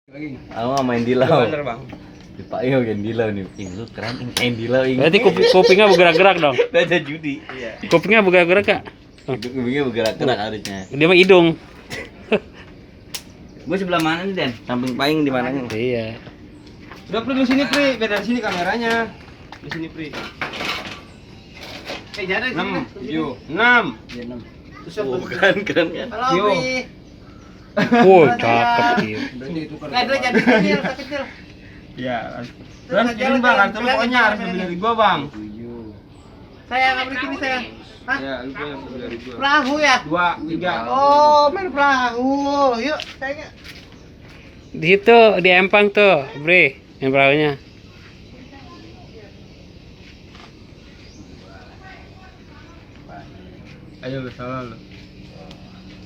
Aku main dilau. Bener bang. Pak Iyo main dilau nih. Lu keren main dilau ini. Berarti kupingnya bergerak-gerak dong. Baca judi. Iya. Kupingnya bergerak-gerak kak. Kupingnya bergerak-gerak harusnya. Dia mah hidung. Gue sebelah mana nih Den? Samping paing di mananya? Iya. Udah Pri di sini Pri, beda di sini kameranya. Di sini Pri. Jangan 6, 7, 6. Iya 6. Oh, keren kan? Yo. Cakep dia. Jadi kecil. Iya. Terus kirim bang, kartu lu pokoknya harus lebih dari gua bang. 7. Saya ngambil sini saya. Hah? Ya, lu punya lebih dari gua. Perahu ya? 2, 3. Oh, main perahu. Yuk, saya Di situ di empang tuh, Bre, yang perahunya. Ayo lu salah lu.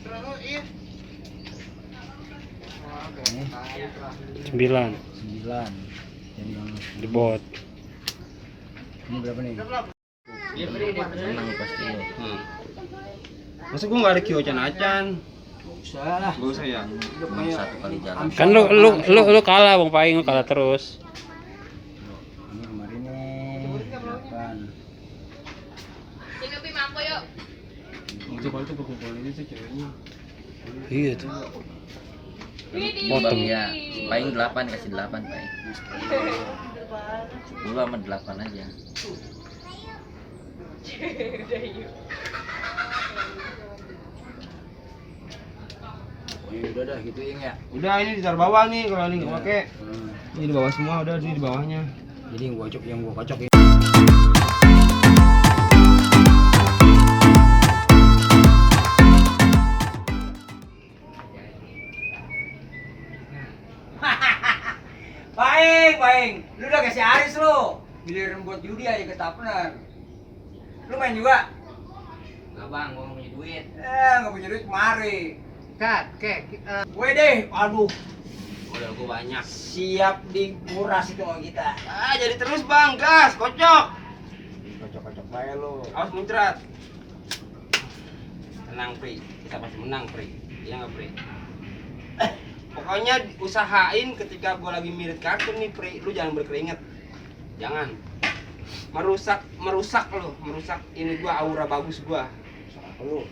perahu iya. 9 9. di bot. Ini berapa nih? Menang pasti lo. Masa gua enggak ada kiocan-acan? Usah lah. Enggak usah ya. Satu kali jalan. Kan lu kalah Bang Paing, lu kalah terus. Ini kemarin nih 8. Itu kalau tuh berkumpul ini tuh ceweknya. Iya tuh. Potong ya. Paing 8 kasih 8 paing. 10 sama 8 aja. Udah dah gituin ya. Udah ini ditaruh bawah nih kalau ini enggak pakai. Ini di bawah semua udah di bawahnya. Jadi yang gua kocok ini. Baik. Lu udah kasih Aris lu. Giliran buat judi aja ketapenan. Lu main juga? Enggak bang, gua punya duit. Nggak punya duit kemari. Gue deh, aduh. Modal gua banyak. Siap dikuras itu sama kita. Jadi terus bang, gas, kocok. Kocok-kocok bae lu. Awas muncrat. Tenang Pri, kita pasti menang Pri. Iya nggak Pri? Pokoknya usahain ketika gua lagi mirit kartu nih Pri, lu jangan berkeringat. Jangan. Merusak ini gua, aura bagus gua. Lu.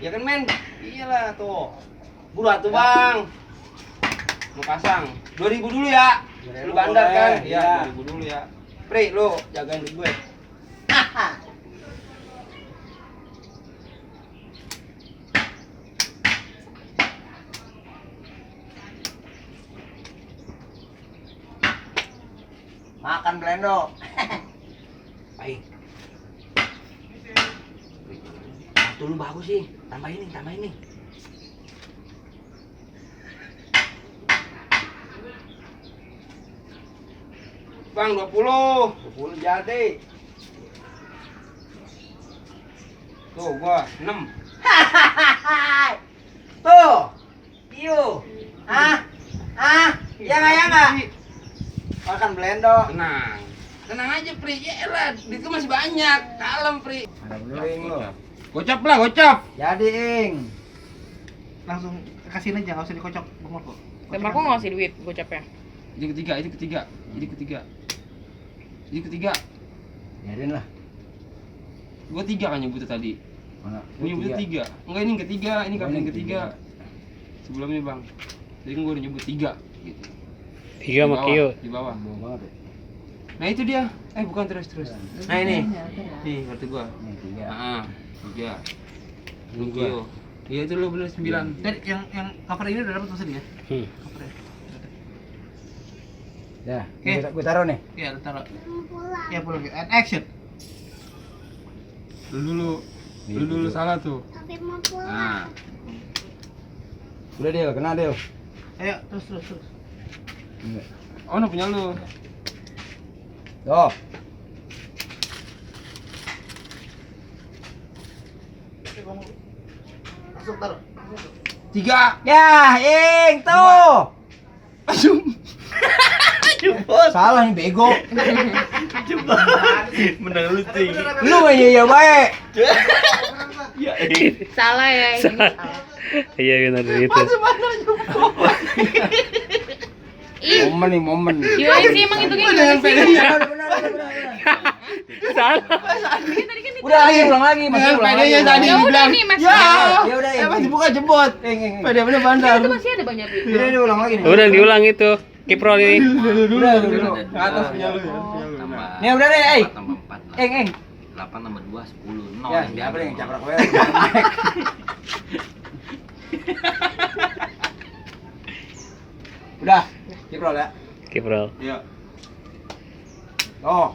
Ya kan men? Iyalah tuh. Buruan tuh bang. Mau pasang 2000 dulu ya. Lu bandar kan? Iya, 2000 dulu ya. Pri, lu jagain duit gue. Makan Blendo. Baik. Kartu lu bagus sih. Tambah ini. Bang 20 jadi. tuh gua 6. Tuh. Iyo. Ya nggak? Makan Blendo. Tenang aja Pri, ya elah, duit gua masih banyak. Kalem Pri. Ada beling lo. Gocap. Jadi Ing. Langsung kasihin aja, nggak usah dikocok. Bang Marco. Bang Marco nggak ngasih duit gocapnya. Ini ketiga. Biarin lah. Gua 3 kan nyebutnya tadi. Mana? Gua nyebutnya 3. Enggak, ini yang ketiga, ini kartu yang ketiga. Sebelumnya Bang. Jadi kan gua udah nyebut 3 gitu. 3 sama Kio. Di bawah. Bau banget ya. Nah itu dia. Bukan terus. Nah ini. Nih kartu gua. Nih 3. Heeh. 3. Lu Kio. Iya itu lu bener 9. Dan yang cover ini udah dapat pesan ya? Covernya. Ya, Oke. gue taruh nih. Iya, taruh. Ya pulang. And action. Lu dulu salah tuh. Nah. Udah Del, kena Del. Ayo, terus. Oh, punya lu. Tuh. Langsung taruh. 3. Ya, Ing tuh. Asum. Salah nih bego. Menang lu ting. Lu ini ya baik. Ya. Salah ya ini. Salah. Iya benar itu. Ih, Momen. gimana sih emang itu kayak gimana sih? Salah. Udah lagi ulang lagi masih Dengan ulang pedenya lagi. tadi Ya udah bilang, nih, Mas. ya, Ya udah, pas dibuka jebot. Pede bener bandar. Itu masih ada banyak Wit. Udah ulang lagi nih. Udah diulang itu. Kiprol ini. Udah dulu. Ke atas punya lu ya. Nih udah deh, Tambah 4. Eng. 8 tambah 2 10. Ya, siapa yang caprak gue? Udah, kiprol ya. Kiprol. Iya. Oh.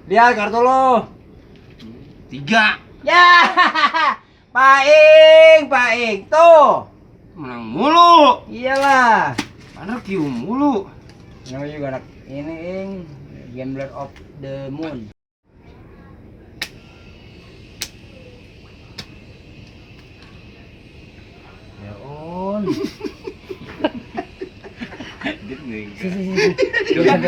Lihat kartu lo. 3. Ya. Paing. Tuh. Menang mulu. Iyalah. Bandar kiu mulu. Namanya juga anak ini Gambler of the Moon. Ya on.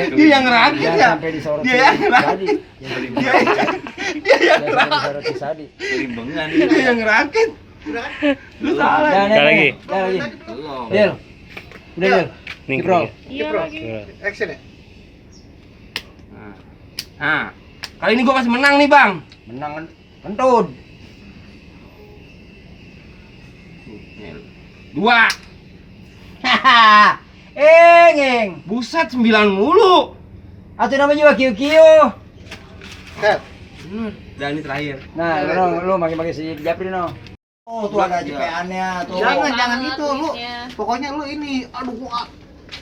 Dia yang ngerakit Jangan ya. sampai disorot Dia yang ngerakit. tadi. Dia yang Jangan sampai disorot tadi. Limbengan. Dia yang ngerakit. Lu salah. Jangan Sekali lagi. Jangan lagi. Belum. Del. Udah Del. Nih, Kiprol. Iya lagi. Kiprol. Nah, kali ini gua masih menang nih, Bang. Menang kentut. 2. Hahaha. Eng. Buset 9 mulu. Atau namanya juga kiu-kiu. Bener. Dan ini terakhir. Nah, lu makin si Japri no. Oh, tuh ada JPA-nya tuh. Jangan itu, lu. duitnya. Pokoknya lu ini, aduh gua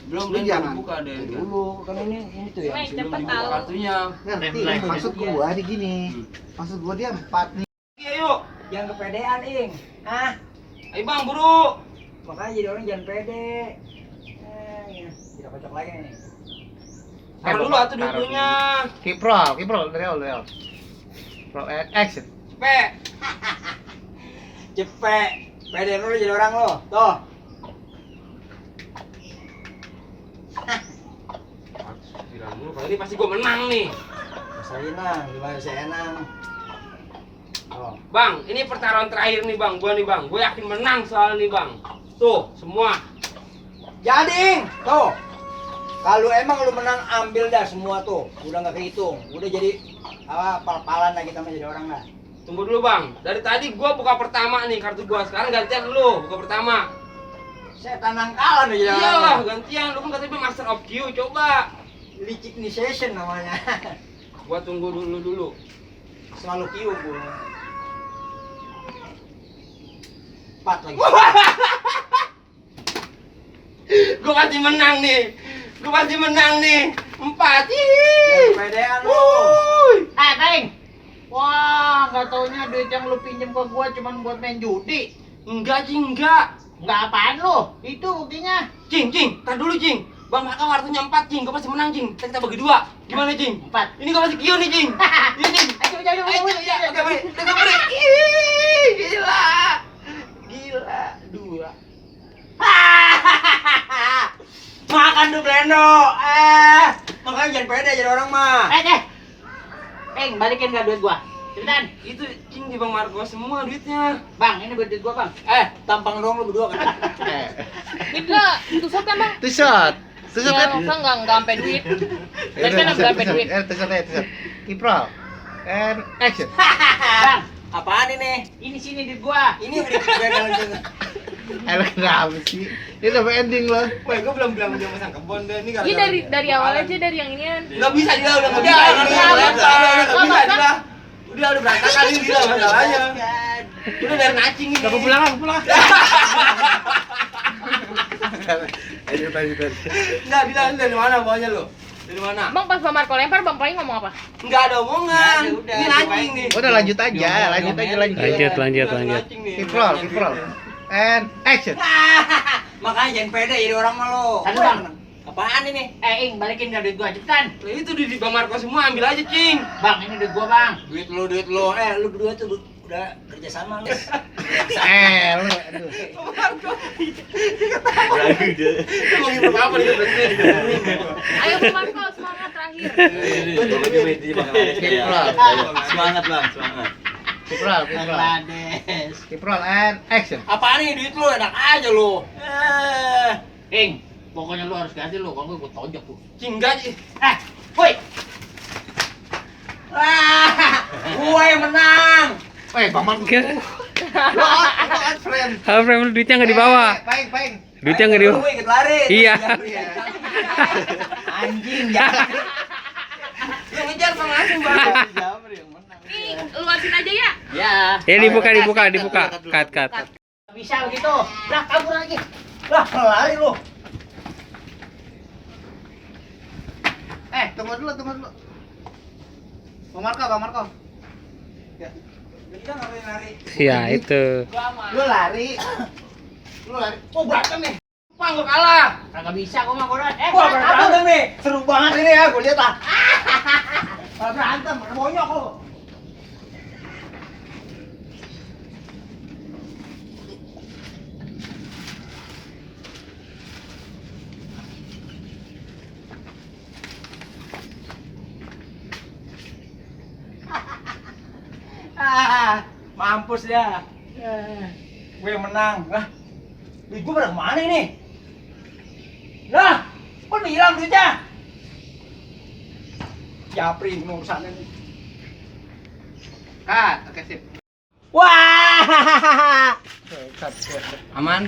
Belum Lu jangan. buka deh. Dulu kan ini tuh ya. Mek, Belum cepet dibuka tahu. kartunya. ngerti. Maksud gua nih gini. Maksud gua dia 4 nih. Oke, yuk. Jangan kepedean, Ing. Ah, Ayo, Bang, buru. makanya jadi orang jangan pede. Ya. Tidak cocok lagi nih. Taruh dulu atuh duitnya. Kiprol, real. Kiprol action. Cepet. Cepet. Pede lu jadi orang lo. Tuh. Kali ini pasti gua menang nih. Rasain lah, gimana sih enak. Oh. Bang, ini pertaruhan terakhir nih, Bang. Gua nih, Bang. Gua yakin menang soal nih, Bang. Tuh, semua. Jadi, tuh. Kalau emang lu menang ambil dah semua tuh. Udah nggak kehitung. Udah jadi pal-palan lah kita mah jadi orang lah. Tunggu dulu, Bang. Dari tadi gua buka pertama nih kartu gua. Sekarang gantian lu buka pertama. Setan nangkalan aja. Iyalah, gantian. Lu kan katanya Master of Q. Coba. Liciknisation namanya. Gua tunggu dulu. Selalu kiu gua. 4 lagi. Gua pasti menang nih. 4. Pedean lu. Wuih. Teng. Wah, nggak taunya duit yang lu pinjem ke gua cuman buat main judi. Enggak, Cing, enggak. Nggak apaan lu? Itu buktinya. Cing, tar dulu, Cing. Bang Maka kartunya 4, Cing. Gua pasti menang, Cing. Kita bagi 2. Gimana, Cing? 4. Ini gua masih Q nih, Cing. Iya, Cing. Ayo, Oke, baik. Kita beri. Ih, gila. 2. Makan tuh Blendo. Makanya jangan pede jadi orang mah. Teng, balikin nggak duit gua? Cepetan. Itu Cing di Bang Marco semua duitnya. Bang, ini buat duit gua, Bang. Tampang dong lu berdua kan. Kita tusuk kan bang? Two shot. Iya, masa nggak sampai duit. Tadi kan nggak sampai duit. Kiprol. And action. Bang, Apaan ini? ini sini duit gua. Ini udah dalam sana. Kenapa sih? Ini sampai ending loh. Woi, gua belum bilang dia masang kebon deh. Ini Iya dari awal aja dari yang inian. Enggak bisa dia udah enggak Udah, bisa. udah, Udah udah, bisa dia. Udah berantakan ini dia masalahnya. Udah dari nacing ini. Gak pulang. Enggak bilang dari mana bawanya lu? Dari mana? Bang pas Bang Marco lempar Bang Paling ngomong apa? Enggak ada omongan. Nggak ada, udah. Ini nacing nih. Udah lanjut aja. Lanjut. Kiprol. And action. Makanya jangan pede jadi orang mah lo. Satu, Bang. Apaan ini? Ing, balikin gak duit gua cepetan. Lah itu di Bang Marco semua, ambil aja, Cing. Bang, ini duit gua, Bang. Duit lu. Lu berdua tuh udah kerja sama lu. Lu aduh. Bang Marco. Ragu dia. Mau ngibur apa nih berarti? Ayo Bang Marco, semangat terakhir. Semangat bang, semangat. Bangladesh. Kiprol and action. Apaan ini duit lu? Enak aja lu. Ing, pokoknya lu harus ganti lu, kalau gua tonjok lu. Cing gaji. Woi. Gua yang menang. Bang Marco. Lu out frame. Halo frame, duitnya nggak dibawa. Paing. Duitnya nggak dibawa. Lu ikut lari. Iya. Anjing jangan. Lu ngejar Bang langsung, Bang. Nih, luasin aja ya. Ya. Ya dibuka. Cut. Bisa begitu. Lah, kabur lagi. Lah, lari lu. Tunggu dulu. Bang Marco. Kita ngapain lari? Ya itu. Lu lari. Oh, berantem nih. Bang, lu kalah. Kagak bisa gua mah bodoh. Wah, berantem nih. Seru banget ini ya, gua lihat ah. Berantem, bonyok lu. Mampus ya. Gue yang menang. Lah, duit gue pada kemana ini? Lah, kok hilang duitnya? Japri urusan ini. Oke sip. Wah! Aman.